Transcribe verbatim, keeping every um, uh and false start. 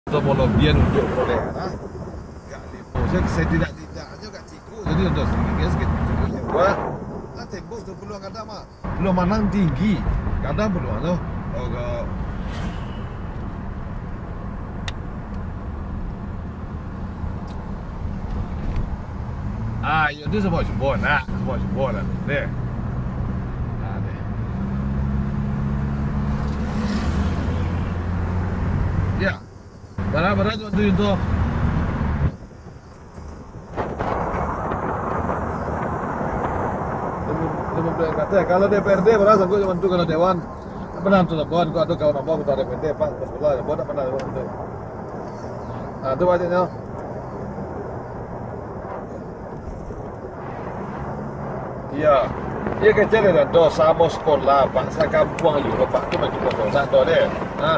Sama lobian untuk boleh, ha? Gak limo. Saya, saya tidak, tidak aja gak ciku. Jadi udah sedikit, sedikit, sedikit. Wah, lah tembus tu peluang kadang mah. Peluang manang tinggi. Kadang peluang tu. Oh, gak. Ah, iyo tu sebab cubo nak, sebab cubo nak. Deh. Ah, deh. Ya. Bara, bara tu, tu, tu. Limo, limo baleh ka ateh. Kalau D P R D bara sanggup cuma tu kalau dewan. Apa nama tu, Bang? Kau ada kawan abang, kau ada P D, Pak, sekolah, Bang, apa nama tu? Ah, tu banyaknyo. Iya. Iya kecil dah, do samo sekolah, Pak, sakampuang juga, Pak, tu bagi pokok, nak do deh. Ha.